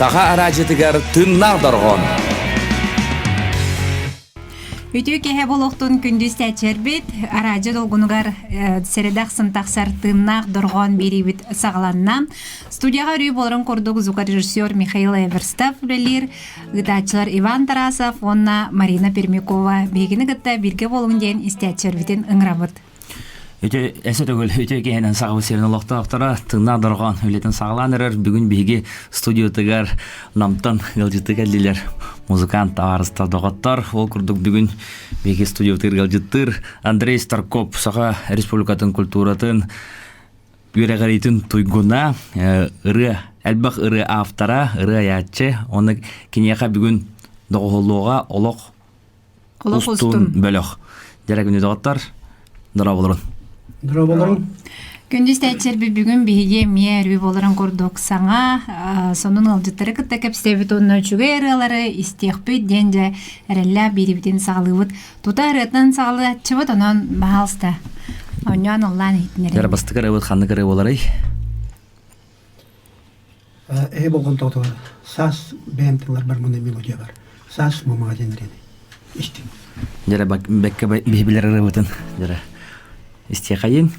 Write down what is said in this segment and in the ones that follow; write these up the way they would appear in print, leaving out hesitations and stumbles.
Саха араадьытыгар тыыннаах дорҕоон. Үтүө киэһэ буолуохтун күндү истээччилэрбит, араадьы долгунугар сэрэдэх сынтахсар тыыннаах дорҕоон биэриибит саҕаланна. Студияҕа өрүү буоларын курдук звукорежиссер Михаил Эверстов үлэлиир, ыытааччылар Иван Тарасов уонна Марина Пермякова биһигини кытта бииргэ буолуҥ диэн истээччилэрбитин ыҥырабыт. Үтө эсэ төгүл үтө киһинэн саҕабыт сирин олохтоохторо тыыннаах дорҕоон үлэтин саҕалаан эрэр бүгүн биһиги студиятыгар Намтан ыалдьытты кэллилэр музыкант табаарыстар доҕоттор ол курдук бүгүн биһиги студиябытыгар ыалдьыттыыр Андрей Старков Саха Республикатын культуратын үөрэҕириитин туйгуна ырыа элбэх ырыа автора ырыа айааччы уонна киниэхэ бүгүн доҕуһуллуоҕа олох Олох устун бөлөх. Дьэрэ күнү доҕоттор, дорооболорун. Дорооболорун. Күндү истээччилэрбит бүгүн биһиги эмиэ өрүү буоларын курдук саҥа сонун ыалдьыттары кытта кэпсэбит уонна үчүгэй ырыалары истиэхпит диэн дьэ эрэллээх биирибитин саҕалыыбыт. Тута ырыатынан саҕалыаччыбыт, онон баһаалыста оонньоон ыллаан иһитинэрин. Дьэрэ бастакы ырыабыт ханнык ырыа буоларый? Ээ болҕомтоҕутугар саас бэйэм тылларбар муна мелодия бар. Саас мумаҕа диэн ырыаны истиҥ. Дьэрэ бэккэ биһибилэр ырыабытын дьэрэ истиэхэйин.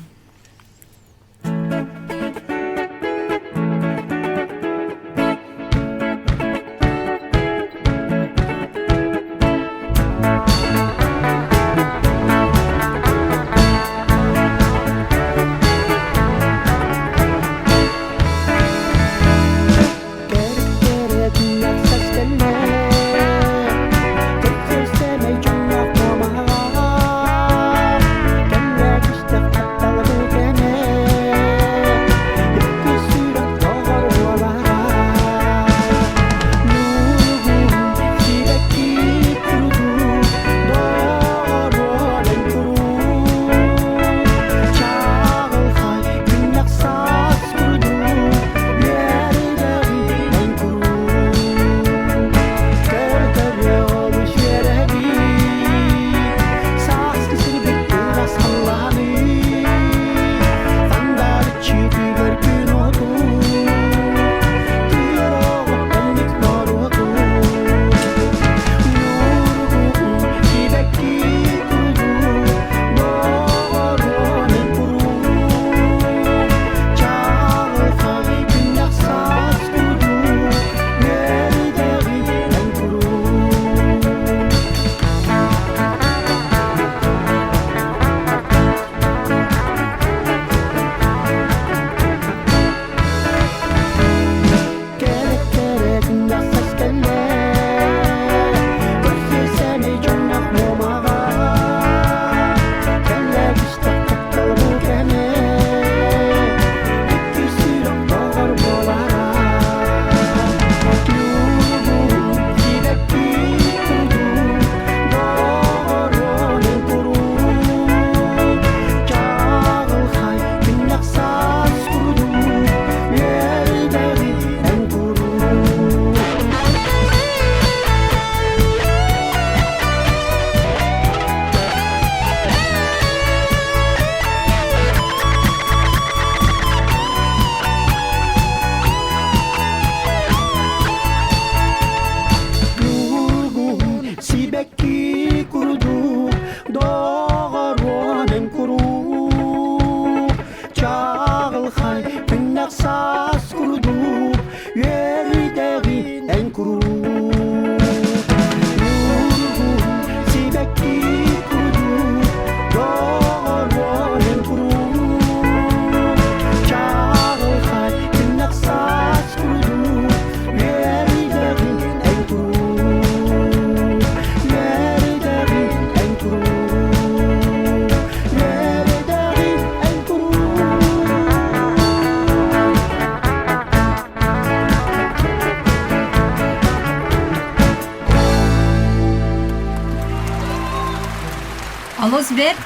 Олус бэрт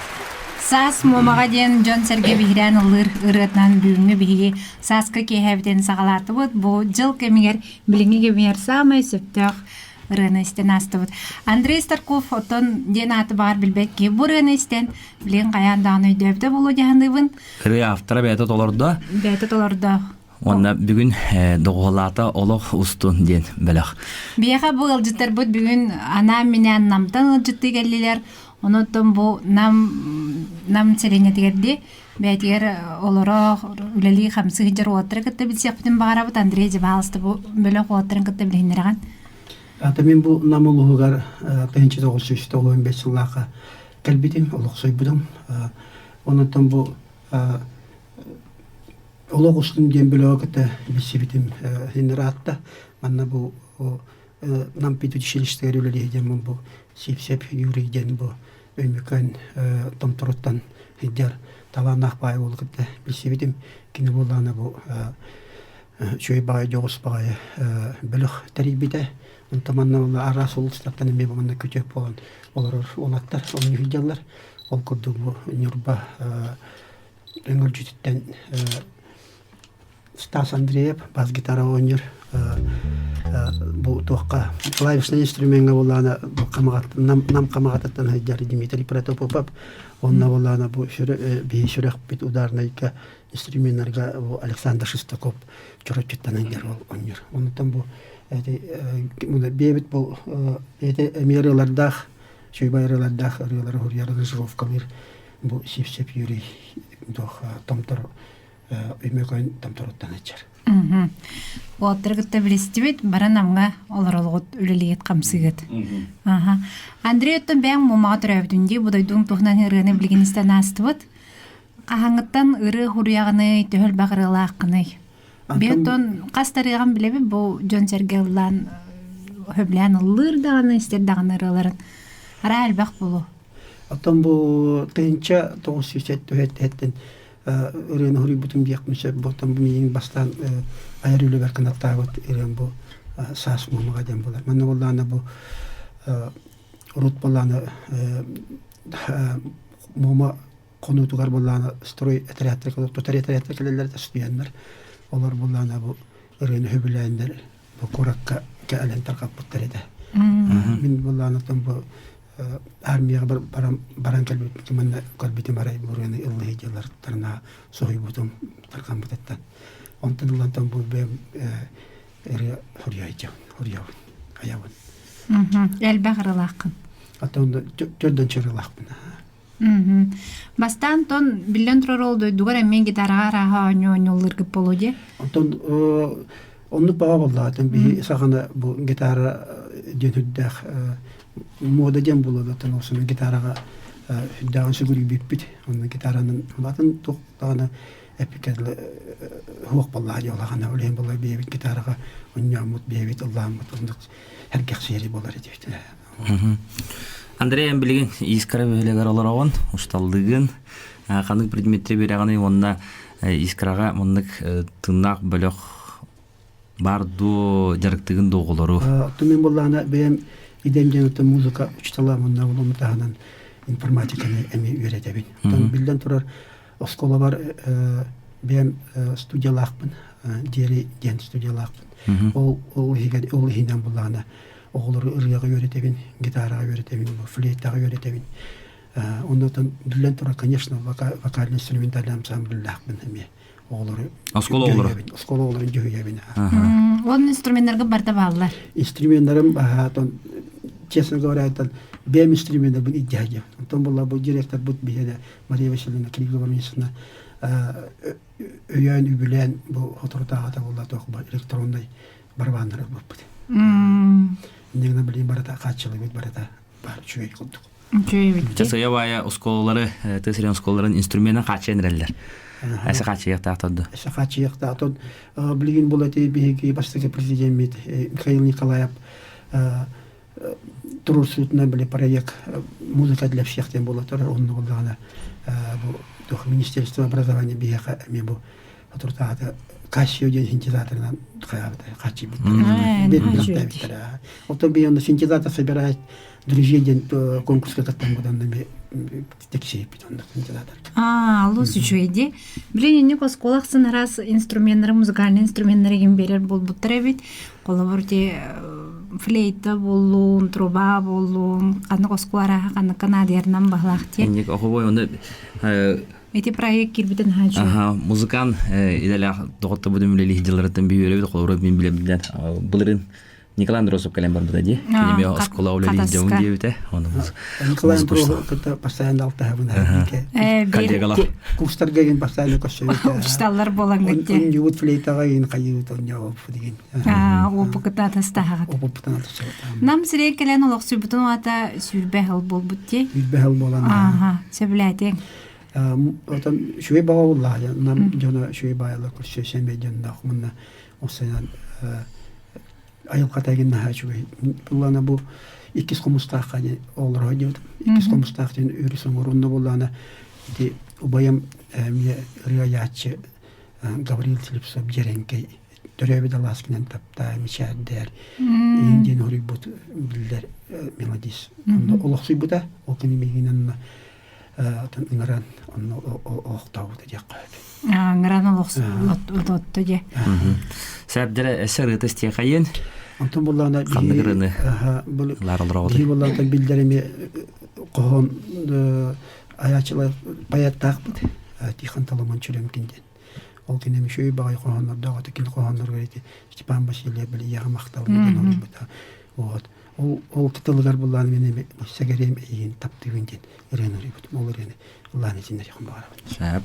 Саас Муомаҕа диэн дьон-сэргэ биһирээн ыллыыр ырыатынан бүгүҥҥү биһиги сааскы киэһэбитин саҕалаатыбыт. Бу дьыл кэмигэр билиҥҥи кэмигэр саамай сөптөөх ырыаны истэн аастыбыт. Андрей Старков оттон диэн ааты баҕар билбэт киһи бу ырыаны истэн билигин хайаан даҕаны өйдөөбүтэ буолуо дии саныыбын. Ырыа автора бэйэтэ толордо. Бэйэтэ толордо. Уонна бүгүн доҕуһалаата олох устун диэн бөлөх. Биһиэхэ бу ыалдьыттарбыт бүгүн анаан-минээн Намтан ыалдьыттыы кэллилэр. Онон бу Нам Нам сэлиэнньэтигэр дии бэйэтигэр олоро үлэлии хамсыы сылдьар уолаттары кытта билсиэхпитин баҕарабыт. Андрей Дьыбаалыста бу бөлөх уолаттарын кытта билиһиннэрэҕин. Ата мин бу Нам улууһугар 1995 сыллаахха кэлбитим, олохсуйбутум. Онон бу Олох устун диэн бөлөҕү кытта билсибитим ыраатта. Манна бу Нам педучилищетыгар үлэлии диэн бу Сипсеп Юрий диэн бу Өймөкөөн Томторуттан сылдьар талааннаах баай уолу кытта билсибитим. Кини буоллаҕына бу үчүгэй баҕайы дьоҕус баҕайы бөлөх тэрийбитэ. Онтон манна араас улуустартан эмиэ манна күтүөт буолан олорор уолаттар оонньуу сылдьаллар. Ол курдук бу Ньурба Өҥөлдьүтүттэн Стас Андреев бас гитара оонньуур бу туохха клавишнай инструмеҥҥа буоллаҕына бу нам, нам хамаҕатыттан сылдьар Дмитрий Протопопов онно буоллаҕына бу биһи сүрэхпит ударнайга инструменнарга бу Александр Шестаков чороччуттан сылдьар ол оонньуур оннуттан бу бэйэбит бу бэйэтэ эмиэ ырыалардаах чуйбай ырыалардаах ырыалары суруйар аранжировкалыыр Бу Сивцев Юрий туох Томтор Өймөкөөн Томторуттан ыччар. Уолаттары кытта билистибит, баран Намҥа олоролгут, үлэлиит, хамсыгыт. Аха. Андрей оттон бэйэҥ Муомаҕа төрөөбүтүн дии, бу дойдуҥ туһунан ырыаны билигин истэн аастыбыт. Хаһааҥҥыттан ырыа хуруйаҕыный, төһө элбэх ырыалааххыный? Бэйэтон хас тарыаҕын билэбин, бу дьон-сэргэ ыллаан, сөбүлээн ыллыыр даҕаны, истэр даҕаны ырыаларын. Араа элбэх буолуо. Оттон бу 1997 ырыаны суруйбутум диэхпин сөп. Оттон бу миигин бастаан айар үлэбэр кынаттаабыт ырыам бу саас муомаҕа диэн буолар. Манна буоллаҕына бу урут буоллаҕына муома хонуутугар буоллаҕына строй отрядтар тутар отрядтар кэлэллэр студеннар. Олор буоллаҕына бу ырыаны сөбүлээннэр бу куоракка кэлэн тарҕаппыттар этэ. Мин буоллаҕына бу армияҕа баран баран кэлбиппитим манна көрбүтүм арай буруйаны ыллыһы дьылларына соһуйбутум тарҕаммытыттан онтон ылантан бу бэйэм ырыа суруйайдьабын суруйабын айабын элбэх ырылааххын оттон төрдөн чырылаахпын Бастаан тон биллэн турар ол дойдугар эмиэ гитараҕа арааһа оонньуу оонньуулларгыт буолуо дии. Онтон оннук баҕа буоллаҕа биһи саҕана бу гитара диэн үрдээх муода диэн буолуо оттон ол гитараҕа үрдээҕин сүгүрүйбүппүт. Онно гитаранан улаатан туох даҕаны эпикэ суох буоллаҕа дии улахан үлэһин буолла бэйэбит гитараҕа оонньооммут бэйэбит ыллааммыт оннук сэргэхсийэри буолар этибит. Андрей, эн билигин Искра бөһүөлэгэр олороҕун, усталлыгын, ханнык предметти биэрэҕиний уонна Искраҕа маннык тыыннаах бөлөх баар дуо, дьарыктыгын дуо оҕолору? Оттон мин буоллаҕына бэйэм идэм диэн оттон музыка учуутала уонна ол таһынан информатиканы эмиэ үөрэтэбин. Оттон биллэн турар оскуолабар бэйэм студиялаахпын, диэри диэн студиялаахпын. Ол ол иһигэр ол иһинэн буоллаҕына оҕолору ырыаҕа үөрэтэбин, гитараҕа үөрэтэбин, флейтаҕа үөрэтэбин. Оннотон биллэн турар, конечно, вокально-инструментальный ансамбльдаахпын эмиэ оҕолору Оскуола оҕолоро. Оскуола оҕолорун дьүһүйэбин. Уон инструменнарга барда бааллар. Инструменнарым тон честно говоря, тон бэйэм инструменнарбын илдьэ Онтон буолла бу директорбут биһиэнэ Мария Васильевна Кириллова өйөөн үбүлээн бу соторутааҕыта буолла туох электроннай барабааннары ылбыппыт. Иннигинэ билигин барыта хааччылыбыт барыта баар үчүгэй курдук. Үчүгэй Часая баайа оскуолалары, тыа сирин оскуолаларын инструмена хааччыйан эрэллэр. Эсэ хааччыйыахтаах торду. Эсэ хааччыйыахтаах. Билигин бұл эти биһиги бастакы президеммит Михаил Николаев туруорсуутунан били проект музыка для всех диэн буола турар онно буоллаҕына бу туох министерство образования биһиэхэ эмиэ бу Отуртаата Кассио диэн синтезаторынан хааччыйбыттара. Оттон би синтезатор собирает друзей диэн конкурска кыттан будан тексейбит онно синтезатор. Аа, олус үчүгэй дии. Билин инник оскуола ахсын араас инструменнары, музыкальный инструменнары ким берер буолбуттар эбит. Холобур ти флейта буоллун, труба буоллун, ханнык оскуола арааһа ханнык канадиярынан баһылаах тиэ. Инник охобой оны. Ити проект киирбитин хаачы. Аха, музыкант идэлээх доҕоттобутун үлэлии дьылларыттан биһиэрэбит холобура мин билэбинэн былырын Николай Андросов кэлэн барбыта дии. Кини эмиэ оскуола үлэлии дьабын диэбитэ. Оны Николай Андросов кытта постоянно алтаһабын. Коллегалар. Курстарга ген постоянно көрсөбүт. Учталлар болан гытте. Онньубут флейтаҕа ген хайыбыт онньообут деген. Опыкытан атастаһаҕыт. Опыппытан атастаһаҕыт. Нам сирэй кэлэн олохсуйбутун аата сүүрбэ сыл буолбут дии. Сүүрбэ сыл буолан. Ааха, сөбүлээтиҥ. Отон үчүгэй баҕа буллаа. Нам дьоно үчүгэй баайалар көрсө сэмэй дьонноох мунна осайан айылҕата эгин наһаа үчүгэй. Буллана бу иккис хомустаахха олоро диэбит. Иккис хомустаах диэн өрүс оҥор онно буллана ити убайым эмиэ ырыа айааччы Гаврил Слепцов Дьэрэҥкэй төрөөбүт алааскынан таптаа мичээрдээр иин диэн хоруйбут биллэр мелодист. Онно олохсуйбута ол кини миигин онно ыҥыран онно олохтообута диэххэ сөп. Ыҥыран олохсутто дьэ. Сэрдэрэ эссе ырыта истиэхэйин. Онтон буллаана Ханнык ырыаны лаар олороҕут? Биһи буллаантан биллэр эми хоһоон айааччылар поэттаахпыт Тихон Толомон Чүлөмкин диэн. Ол кини үчүгэй баҕайы хоһооннордоох этэ. Кини хоһоонноругар ити Степан Васильев били ийэҕэ махтал диэн оруйбута. Вот. Ол ол тылыгар буллаан мин эми сэгэриэм эйигин таптыыбын диэн ырыаны оруйбутум. Ол ырыаны ыллаан итиннэриэхпин баҕарабын. Сөп.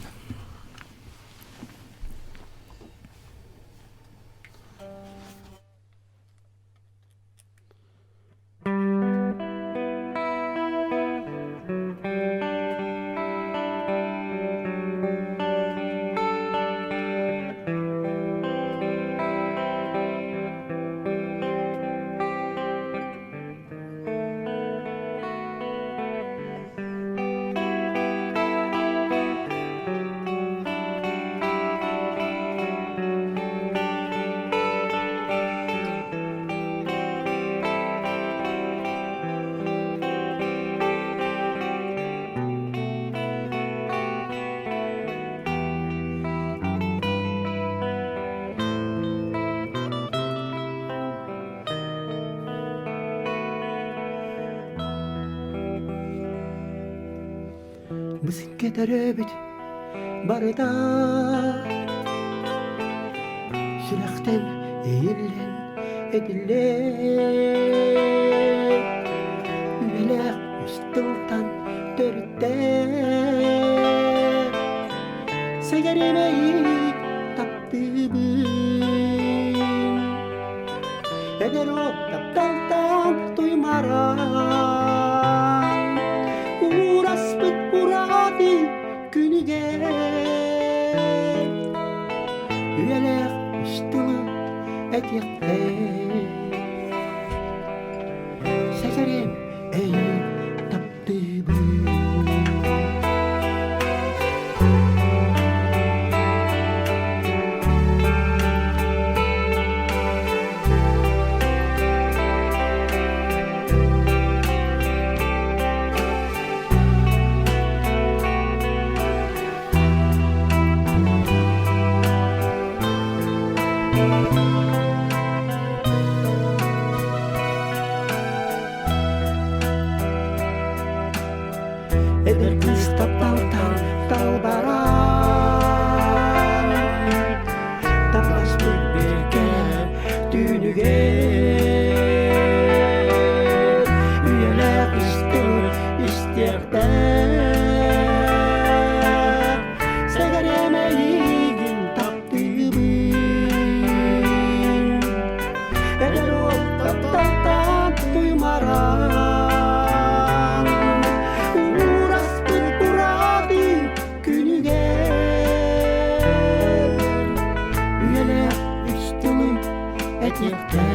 Бысыкка төрөөбүт барыта сүрэхтэн иһиллэн этиллэр Үлэлээх үс тылтан төрүттээх Сэгэримэйик таптыыбын Эдэр уол тапталтан туймаран Уураспыт ураты күнүгэр Үйэлээх үс тылы этиэхтэй Сэгэриэм эйигин таптыыбын Эдэр кыыс тапталтан талбаран Таптаспыт бииргэ түүнүгэр Үйэлээх истиҥ истиэхтээх Сэгэриэм эйиигин таптыыбын Эдэр уол тапталтан туймаран Уураспыт ураты күнүгэр Үйэлээх үс тылы этиэхтэй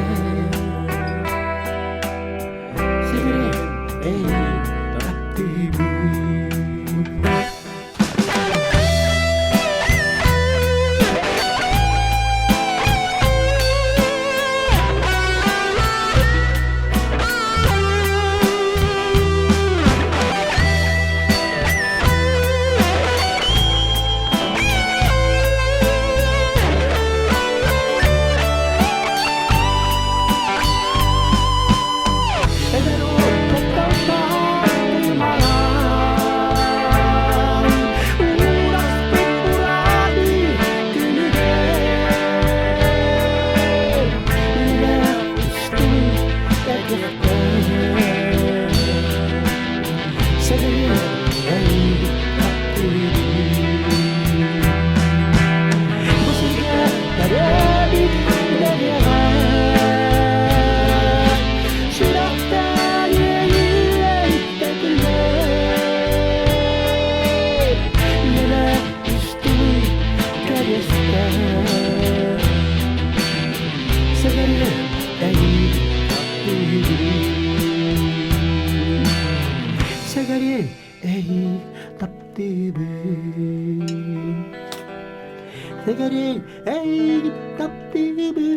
Сирэм эйигин таптыыбын. кэтэхтэр Сэгэриэм эйигин таптыырым Бу сиргэ төрөөбүт дэриэҕэ Сүрэхтэн үөрүү өйдөтүллэр Үөрэ түстүй кэриэстэр Сэгэриэм эйигин таптыырым Сэгэриэм эйигин таптыыбын Сэгэриэм эйигин таптыыбын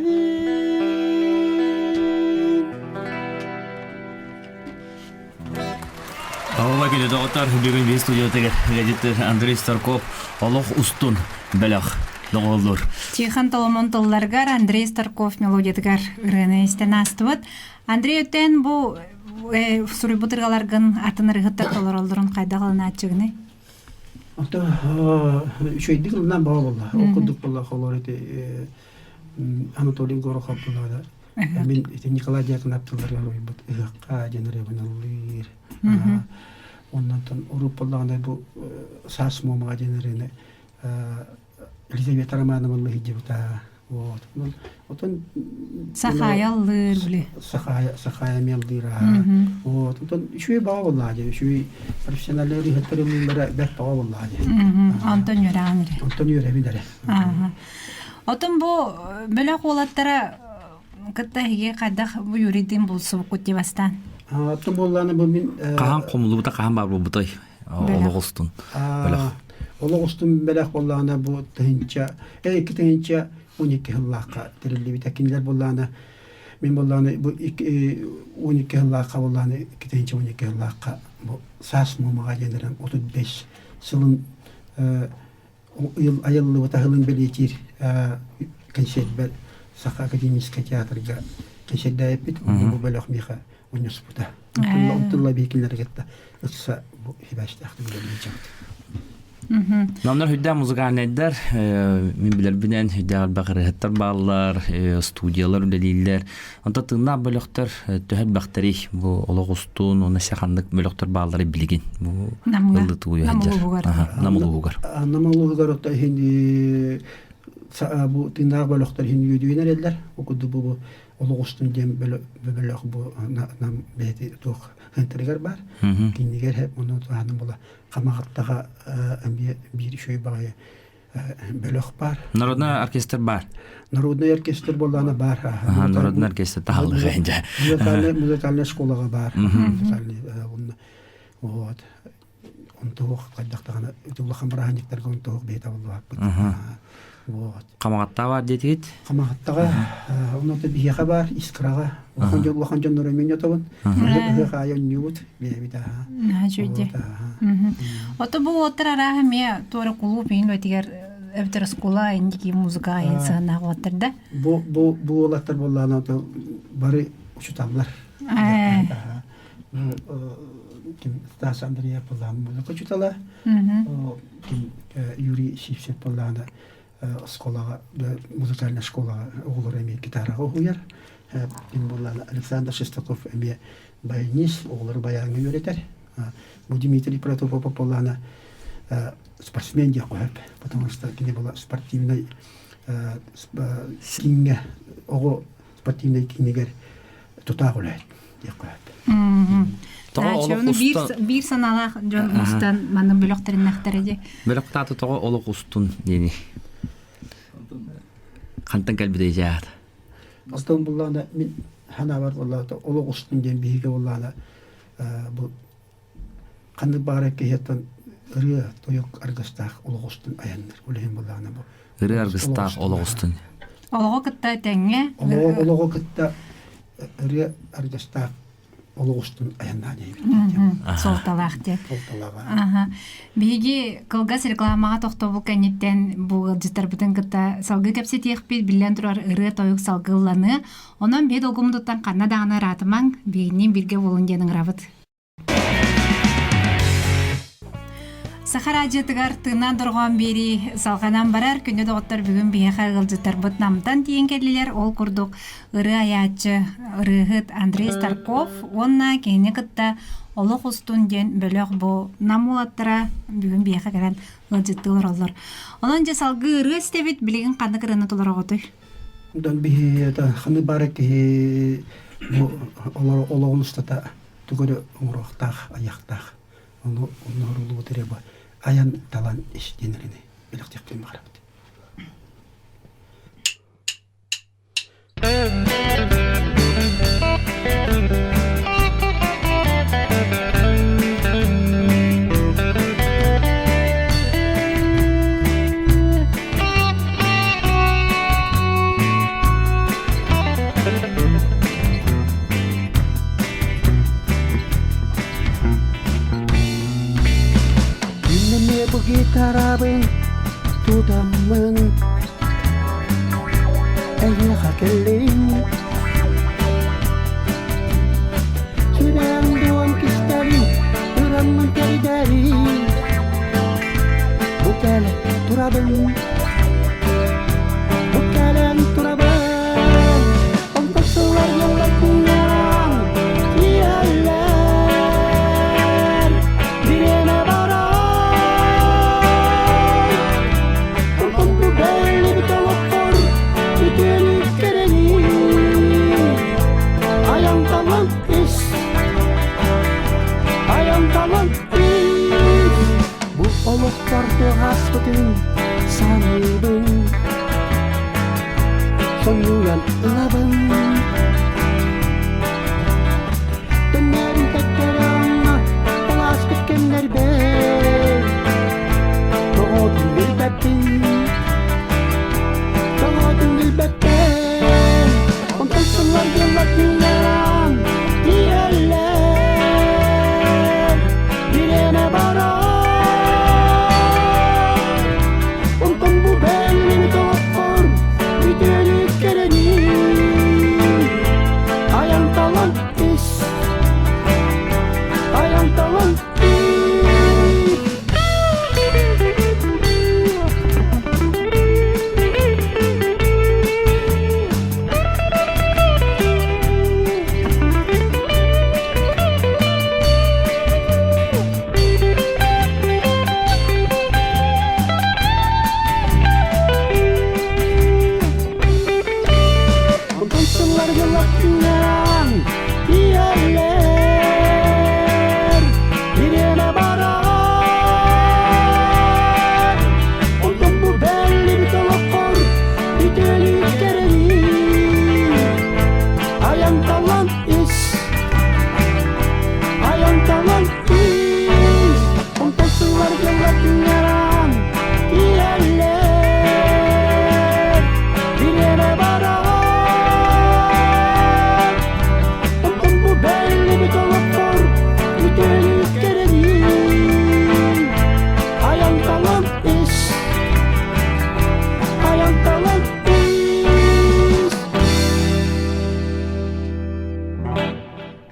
Оҕо күнү доҕоттор бүгүн биир студиятыгар газеттер Андрей Старков олох устун бөлөх доҕоллур. Тихон Толомон тылларыгар Андрей Старков мелодиятыгар ырыаны истэн аастыбыт. Андрей өттен бу суруйбут ырыаларгын атын ырыһыттар толороллорун хайдах ылынааччыгыный? Ото үчүгэйдик ылынан баҕа буолла. Ол курдук буолла холор ити Анатолий Горохов буолла. Мин ити Николай Дьяконов тылларыгар уйбут ыһыахха диэн ырыабын ыллыыр. Оннон уруп буоллаҕына бу саас муомаҕа диэн ырыаны Елизавета Романова ыллыһыдьыбыта. Вот. Отон Сахая ыллыыр били. Сахая Сахая мелдыыра. Вот. Отон үчүгэй баҕа буоллаҕа дии. Үчүгэй профессиональнай ырыһыттар ыллыыллара бэрт баҕа буоллаҕа дии. Онтон үөрэҕин эрэ. Онтон үөрэбин эрэ. Отон бу бөлөх уолаттара кытта эһиги хайдах бу юридин булсубуккут дии бастаан? Оттон буоллааны бу мин Хаһан хомуллубута хаһан баар буолбутай олох устун бөлөх. Олох устун бэлэх буоллаҕына бу тыһыынча 2012 сыллаахха тэриллибитэ. Кинилэр буоллаҕына мин буоллаҕына бу 12 сыллаахха буоллаҕына 2012 сыллаахха бу саас муомаҕа диэн 35 сылын айыллыбыт аһылын бэлиэтиир кэнсиэрбэр Саха академическай театрга кэнсиэрдээбиппит. Бу бөлөх миэхэ унньуспута. Онтулла биһикилэри кытта ыкса бу хибээстээхтик үлэлиэчэбит. Намнар хүддээх музыкальнайдар, мин билэрбинэн хүддээх элбэх ырыаһыттар бааллар, студиялар үлэлииллэр. Онто тыыннаах бөлөхтөр төһө элбэхтэрий? Бу олох устун, уонна ханнык бөлөхтөр бааллары билигин? Бу ыллытуу Нам улууһугар. Нам улууһугар отто иһин бу тыыннаах бөлөхтөр иһин үөдүйэн эрэллэр. Бу курдук бу олох устун диэн бөлөх бу нам бэйэти туох хынтарыгар бар. Кинигэр хеп ону туһанан була хамаҕаттаҕа эмиэ биир үчүгэй баҕайы бөлөх бар. Народный оркестр бар. Народный оркестр буоллаана бар. Народный оркестр таһаллыга инде. Музыкальный музыкальная школаға бар. Музыкальный вот. Онтуох хайдахтаҕына улахан бырааһынньыктарга онтуох бэйэтэ буллааппыт. Вот. Хамаҕатта бар диэтигит? Хамаҕаттаҕа онно биһиэхэ бар, Искраҕа. Улахан дьон улахан дьоннору мен отобун. Ыһыах аайы онньуубут бэйэбит аха. Үчүгэй. Ото бу уоттар арааһа эмиэ туора кулууп иһин өтигэр эбэтэр оскуола инники музыка айын сыһаннаах уоттар да? Бу бу бу уолаттар буоллаана бары учуталлар. Ким Стас Андреев буоллаан музыка учутала. Ким Юрий Сивцев буоллаана оскуолаҕа музыкальнай школаҕа оҕолор эмиэ гитараҕа уһуйар. Ким буоллаана Александр Шестаков эмиэ баянист, оҕолору баяҥҥа үөрэтэр. Бу Дмитрий Протопопов буоллаана спортсмен диэх сөп, потому что кини была спортивнай кииҥҥэ оҕо спортивнай киинигэр тутаах үлэһит диэх сөп. Биир санаалаах дьон мустан манна бөлөхтөрүннэхтэрэ дии. Бөлөх тааты тоҕо олох устун диэни. Хантан кэлбитий дьаат? Астан буллаана мин ханаабар буоллаата олох устун диэн биһиги буоллаана бу ханнык баҕарар киһиэттэн ырыа тойук аргыстаах олох устун айанныр. Ол иһин буоллаана бу. Ырыа аргыстаах олох устун. Олоҕу кытта тэҥҥэ. Олоҕу кытта ырыа аргыстаах олох устун айаннаан иһэбит. Суолталаах диэн. Суолталааҕа. Биһиги кылгас рекламаҕа тохтобул кэнниттэн бу ыалдьыттарбытын кытта салгыы кэпсэтиэхпит, биллэн турар ырыа-тойук салгылланыа. Онон биһи долгуммутуттан ханна даҕаны ыраатымаҥ, биһигинниин бииргэ буолун диэн ыҥырабыт. Саха радиотыгар тыынан дорҕоон биэрии салҕанан барар. Күндү доҕоттор бүгүн биһиэхэ ыалдьыттарбыт Намтан тиийэн кэллилэр. Ол курдук ырыа айааччы, ырыаһыт Андрей Старков уонна кинини кытта Олох устун диэн бөлөх бу Нам уолаттара бүгүн биһиэхэ кэлэн ыалдьыттыы олороллор. Онон дьэ салгыы ырыа истэбит, билигин ханнык ырыаны толороҕутуй? Онтон биһи ханнык баара киһи бу олоҕун устата тугу эрэ оҥоруохтаах, айыахтаах. Ону оҥоруллубут эрэ бу айан талан ис диэн эрини бэлэхтиэхпин баҕарабыт. Күннэмиэ бу гитарабын тутаммын Эйиэхэ кэллим Сүрэҕим дуон кистэлин ыраммын кэрдэрин Бу кэлэ турабын Бу кэлэн турабын Онтон сыллар дьыллар тиийэллэр Бириэмэ барар Онтон бу бэллибит олоххор үтүөнү кэрэни Айан талан ис Айан талан ис Бу олохтор туһаспытын саныыбын Сонньуйан ылабын Төннөрүн тэттэрэ Олааспыт кэмнэрбэр Тоҕотун билбэппин Тоҕотун билбэппин Онтон сыллар дьыллар күннэрам Тиийэллэр Бириэмэ барар Онтон бу бэллибит олоххор Үтүөнү кэрэни Айан талан ис Айан талан ис Онтон сыллар дьыллар тиийэллэр Бириэмэ барар Онтон бу бэллибит олоххор үтүөлү кэрэни Айан талан ис Айан талан ис Онтон сыллар дьыллар тиийэллэр Бириэмэ барар Онтон бу бэллибит олоххор үтүөлү кэрэни Айан талан ис Айан талан ис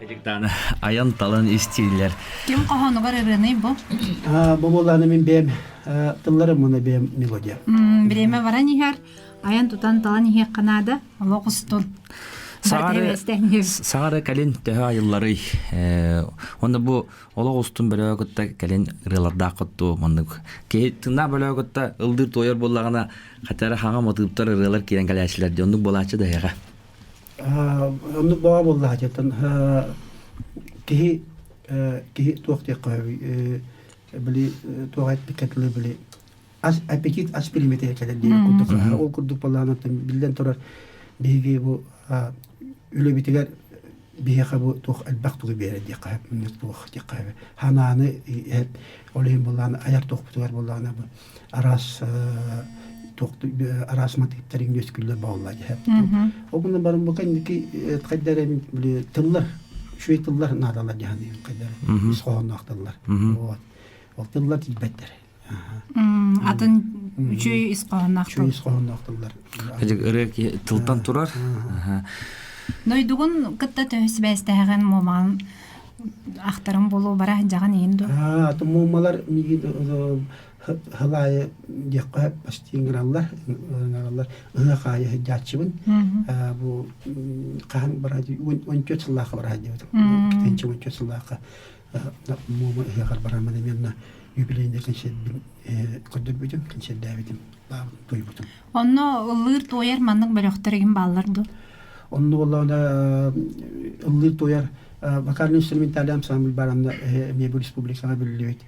Кыдьыктааны айан талан истииллэр. Ким хоһоонугар ырыаный бу? Бу буоллааны мин бэйэм тылларым уонна бэйэм мелодия. Бириэмэ баран иһэр, айан тутан талан иһиэххэ наада. Олох устун. Саҕары кэлин төһө айылларый? Онно бу олох устун бөлөҕө кытта кэлин ырыалардаах котту маннык. Киһи тыыннаах бөлөҕө кытта ылдыыр туойар буоллаҕына, хатара хаҥа матыыптар ырыалар киирэн кэлээччилэр дии. Оннук буолааччы да эһэҕэ. Оннук баҕа буоллаҕа дьиттэн киһи киһи туох диэххэ били туох эппиккэ дылы били ас аппетит ас билимэтэ кэлэр диэн курдук ол курдук балаанаттан биллэн турар биһиги бу үлэбитигэр биһиэхэ бу туох элбэх тугу биэрэр диэххэ туох диэххэ ханааны ол иһин буоллаана айар туохпутугар буоллаана бу араас араас матыыптар үөскүүллэр буолла дьэ. Ол гынан баран бу кэнники хайдара били тыллар үчүгэй тыллар наадалар дьаһаныйын хайдара ис хоһоонноох тыллар. Вот. Ол тыллар тиийбэттэр. Атын үчүгэй ис хоһоонноох тыл. Үчүгэй ис хоһоонноох тыллар. Ырыа тылтан турар. Дойдугун кытта төһө сибээстэһэҕин муомаҕын? Ахтарым буолуо бара сылдьаҕын иһин дуо? Аа, муомалар миигин хылаайы диэххэ почти ыҥыраллар, ыҥыраллар. Ыһыах аайы сылдьааччыбын. Бу хаһан бара 14 сыллаахха бара сылдьыбытым. Китинчи 14 сыллаахха Муома ыһыаҕар бараммын эмиэ юбилейный концертбин көрдөрбүтүм, концерттээбитим, туйбутум. Онно ыллыыр-туойар маннык бөлөхтөр игин бааллар дуо? Онно буоллаҕына ыллыыр-туойар вокально-инструментальный ансамбль бар онно эмиэ бу республикаҕа биллибит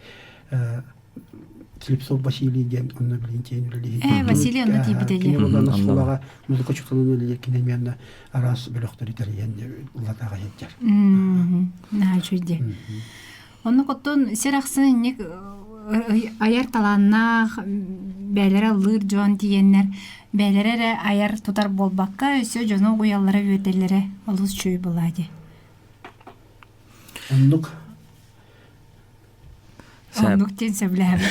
Слепцов Василий диэн онно билин тиэн үлэлиир. Э, Василий онно тиийбитэ Кини буоллаҕына оскуолаҕа музыка учууталын үлэлиир кини эмиэ онно араас бөлөхтөрү тэрийэн ыллатаҕа сылдьар. Наһаа үчүгэй дии. Оннук оттон сир ахсын инник айар талааннаах бээлэрэ ыллыыр дьон тиийэннэр бээлэрэ эрэ айар тутар буолбакка өссө дьону угуйаллара үөтэллэрэ олус үчүгэй буолаа дии. Оннук. Оннук диэн сөбүлэһэбит.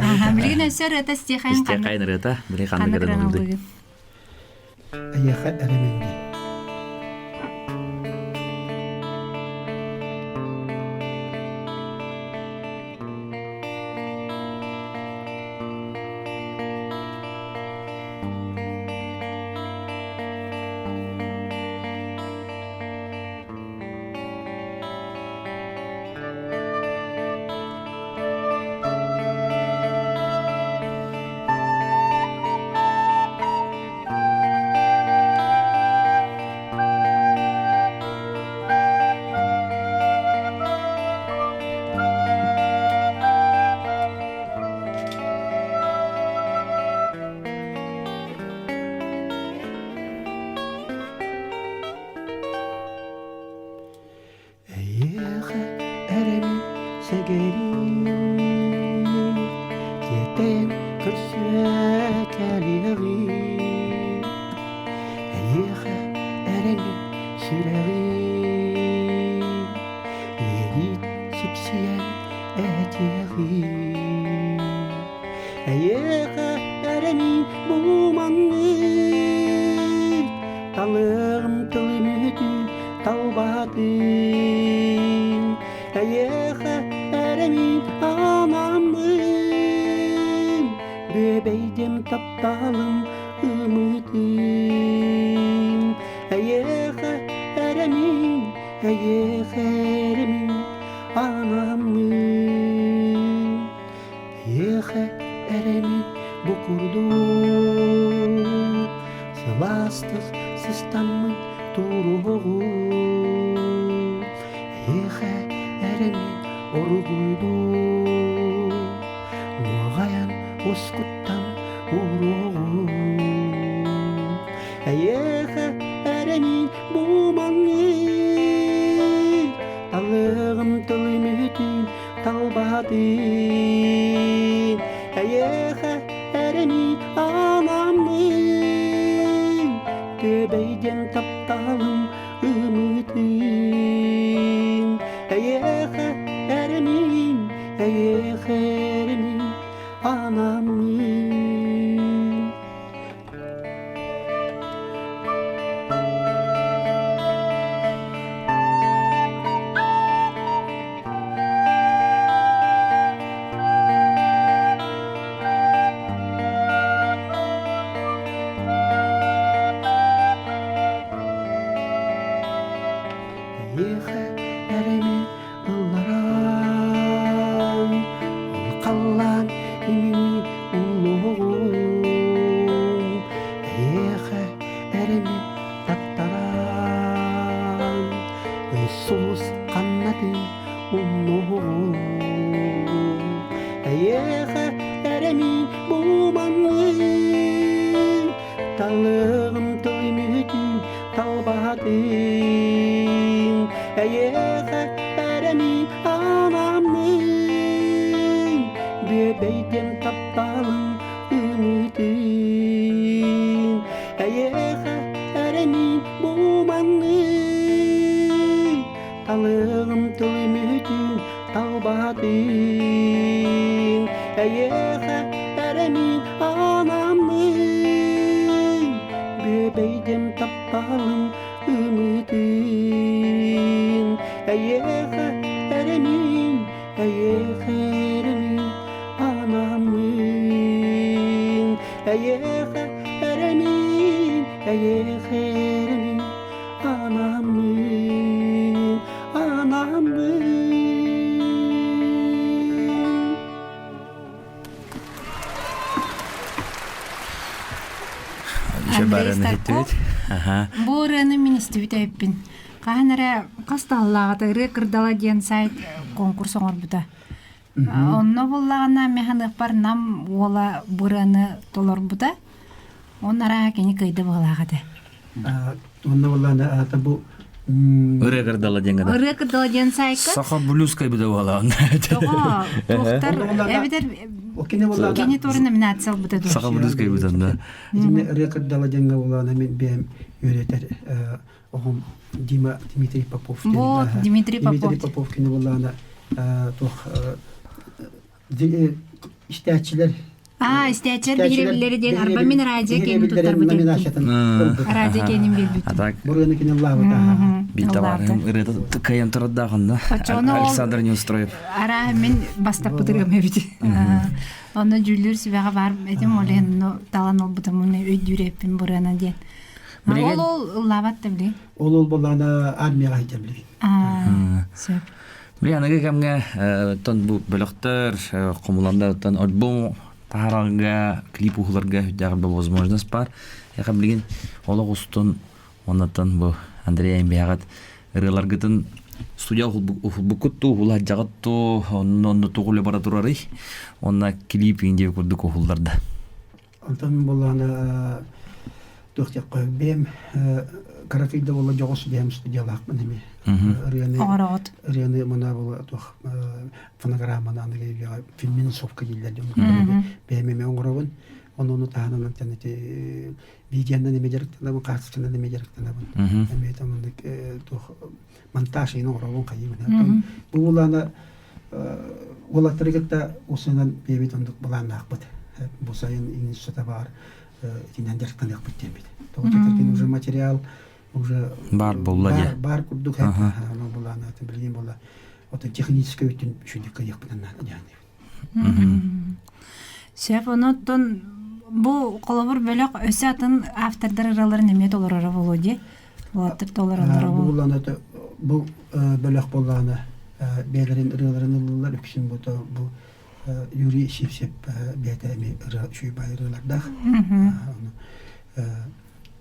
Аха, билигин өссө ырыата истиэхэйин Истиэхэйин ырыата, билигин ханнык ырыаны ыллыый? Эйиэхэ эрэмин дии. Эйиэхэ эрэбин сэгэриим, тиэтэйэн көрсүө кэлиэҕим. Эйиэхэ эрэбин сүрэҕим, иэйиит сипсийэн этиэҕим. Эйиэхэ эрэниин бу маннык, талыаҕым тылым үтүн талбатын. Эйиэхэ эрэниин анаммын, бүөбэйдим тапталым ымытын. Эйиэхэ эрэниин, эйиэхэ эрэниин анаммын. Эйиэхэ эрэмин бу курдук сылаастык сыстаммын туруоҕум. Эйиэхэ эрэмин оругуйдуу нуоҕайан ускуттан уруоҕум. Эйиэхэ эрэмин бу маннык талыаҕым тылым үтүн талбатын эйиэхэ эрэни анаммын Күөбэйдэн тапталым ымытын эйиэхэ эрэнин эйиэхэ эрэнин анаммын. Эйиэхэ эрэни ылларан, ол халлаан имини уллуоҕун. Эйиэхэ эрэни таттаран, Иисус ханнатын умнуоҕун. Эйиэхэ эрэни бу маннык, талыаҕым тоймүтүн талбатын. Эйиэхэ эрэни анаммын, бүөбэйдэн тапталым ымытын. Эйиэхэ эрэни бу маннык, талыаҕым тылым талбатын. Эйиэхэ эрэни анаммын, бүөбэйдэн тапталым ымытын. Эйиэхэ Эйиэхэ эрэ мин, эйиэхэ эрэ мин анаммын. Эйиэхэ эрэ мин, эйиэхэ эрэ мин анаммын, анаммын. Андрей Старков. Бу ырыаны мин истибит эбиппин. Хаһан эрэ хас таллааҕыта ырыа кырдала диэн сайт конкурс оҥорбута. Онно буллаҕына механыахпар Нам уола бу ырыаны толорбута. Онно арааһа кини кыайда быһыылаах этэ. Онно буоллаҕына аата бу Ырыа кырдала диэн гына. Ырыа кырдала диэн сайтка Саха блюзка эбитэ буолаҕын. Тоҕо туохтар эбитэр кини туора номинация ылбыта дуо? Саха блюзка эбитэ да. Итиннэ ырыа кырдала диэҥҥэ буоллаҕына мин бэйэм үөрэтэр оҕом Дима Дмитрий Попов. Вот Дмитрий Попов. Дмитрий Попов кини буоллаҕына туох истээччилэр Аа, истээччилэр биһирэбиллэри диэн арба мин радио киэнин туттарбыт Радио киэнин биэрбит. А так Бурыаны кини ыллаабыта. Бил табаарыһым ырыата кыайан турардаахынна. Александр Неустроев. Араа мин бастаппыт ырыам эбит. Онно дьүүллүүр сүбэҕэ бар этим ол иһин талан ылбытым уну өйдүүр эппин бурыана диэн. Ол ол ыллаабат да били. Ол ол боллаана армияҕа сылдьар билигин. Аа, сөп. Били аныгы кэмҥэ тон бу бөлөхтөр хомуланнар альбом таһаарарга, клип уһуларга үрдээх бу возможность бар. Эха билигин олох устун оннаттан бу Андрей Эмбиэҕит ырыаларгытын студия уһулбуккут туу, уһулаһдьаҕыт туу, онно онно тугу лабораторий, онно клип индия курдук уһулларда. Онтон буоллаҕына туох диэххэ бэйэм кыракый да буолла дьоҕус бэйэм студиялаахпын эмиэ. Ырыаны Оҥороҕут. ырыаны мана буола туох фонограмманы аныгы үйэҕэ фильминсовка дииллэр дьон бэйэм эмиэ оҥоробун. Ону ону таһынан антан ити видеонан эмиэ дьарыктанабын, хаартысканан эмиэ дьарыктанабын. Эмиэ там оннук туох монтаж иһин оҥоробун хайыыбын. Бу буоллаҕына уолаттары кытта усунан бэйэбит оннук былааннаахпыт. Бу сайын института баар итинэн дьарыктаныахпыт диэммит. Тоҕо диэтэргин уже материал уже баар буолла баар, баар курдук аны былаана билигин буолла ото техническэй өттүн үчүгэй кыйыахпытын наада диэн. Сөп, онуттан бу холобур бөлөх өссө атын автордар ыраларын эмиэ толороро буолуо дии. Уолаттар толороллоро Бу буллаана бу бөлөх буоллаана бэйэлэрин ырыаларын ыллылар үксүн бу бу Юрий Сивцев бэйэтэ эмиэ ырыа үчүгэй баай ырыалардаах.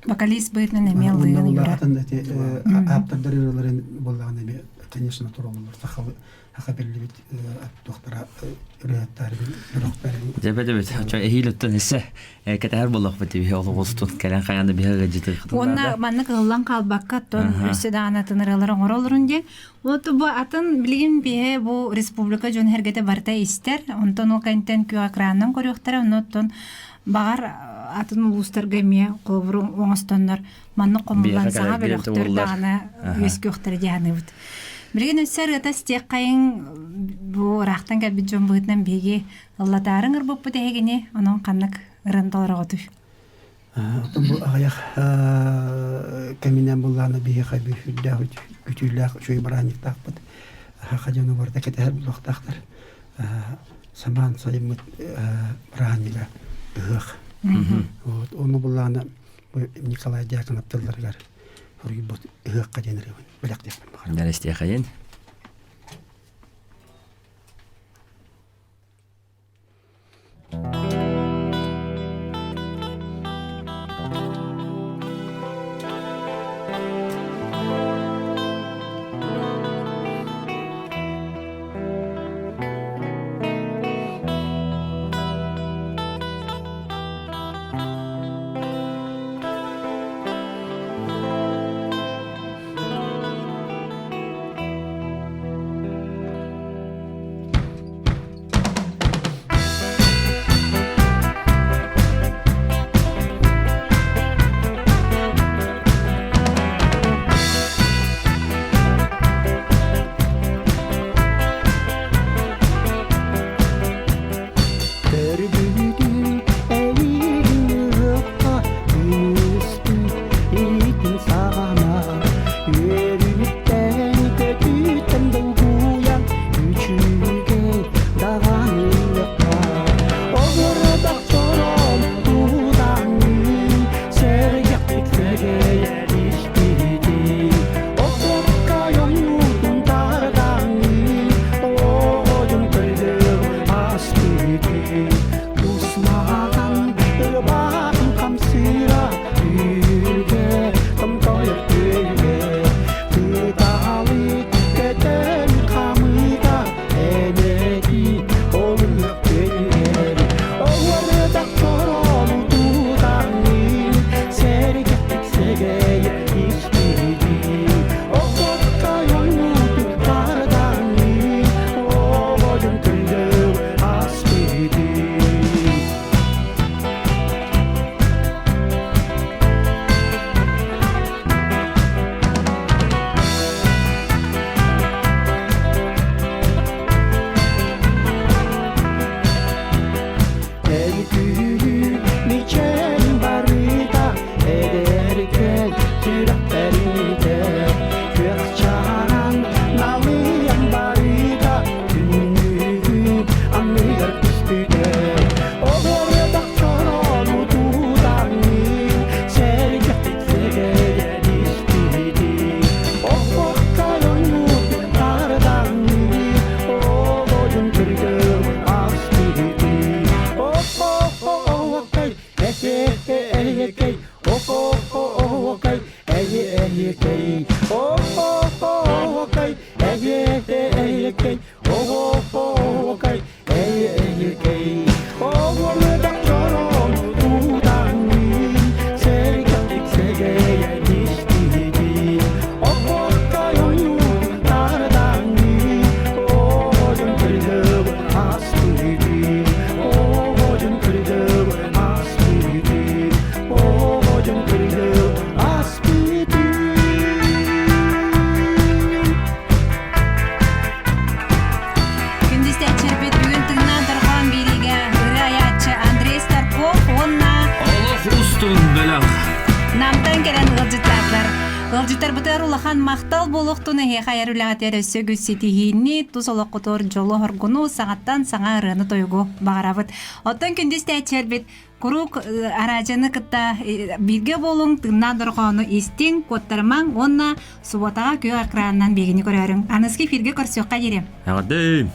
Вокалист быһыытынан эмиэ ыллыырын юра. Атын эти ааптардар ырыаларын буоллаҕына эмиэ конечно туруоллар сахалы Аха биллибит туохтара ырыаттар бөлөхтөрүн. Дьэбэ дьэбэ чо эһиил өттөн эссе кэтэһэр буоллахпыт тиби олоҕустун кэлэн хайаан да биһэ ыалдьытыахтын Уонна маннык ыллан хаалбакка оттон өссө даҕаны атын ырыалар оҥороллорун диэн. Вот бу атын билигин биһэ бу республика дьон эргэтэ барыта истэр. Онтон ол кэнтэн күөх экранынан көрүөхтэрэ. Оннуттан баҕар атын улуустарга эмиэ холобур оҥостоннор маннык хомуллан саҥа бөлөхтөр даҕаны үөскүөхтэрэ дии саныыбыт. Билигин өссө ырыата истиэххэйиҥ бу ыраахтан кэлбит дьон быһыытынан биһиги ыллатаарын ырбыппыт эһигини, онон ханнык ыран толороҕутуй? Оттон бу аҕыйах кэминэн буллаана биһиэхэ сүрдээх күтүүлээх үчүгэй бырааһынньыктаахпыт. Саха дьоно барыта кэтэһэр буолуохтаахтар. Самаан сайыммыт бырааһынньыга ыһыах. Вот ону буллаана бу Николай Дьяконов тылларыгар суруйбут ыһыахха диэн ырыабын бэлэхтиэхпин баҕарабын. Бэлэхтиэхэйин. Эйекей, оҕо-оҕокай, эйекей. Оҕолордох чорону тутаҥҥын, сэргэхтик сэгэйэн истиһигин. Оппортой ойуун тардаҥҥын, оҕодьон кырдьыгын аспытын, оҕодьон кырдьыгын аспытын, оҕодьон кырдьыгын аспытын. Күндү истээччилэрбит бүгүн тыыннаах дорҕоон биэриигэ ырыа айааччы Андрей Старков уонна Олох устун бөлөх. Намтан кэлэн ыалдьыттаатылар. Ыалдьыттарбытыгар улахан махтал буолуохтун эһиэхэ айар үлэҕитигэр өссө үгүс ситиһиини, тус олоххутугар дьолу-соргуну, саҥаттан саҥа ырыаны-тойугу баҕарабыт. Оттон күндү истээччилэрбит Куруук араадьыйаны кытта бииргэ буолуҥ, тыыннаах дорҕоону истиҥ, куоттарымаҥ уонна субуотаҕа күөх экранынан биһигини көрөөрүҥ. Аныгыскы эфиргэ көрсүөххэ диэри. Эҕэрдэ!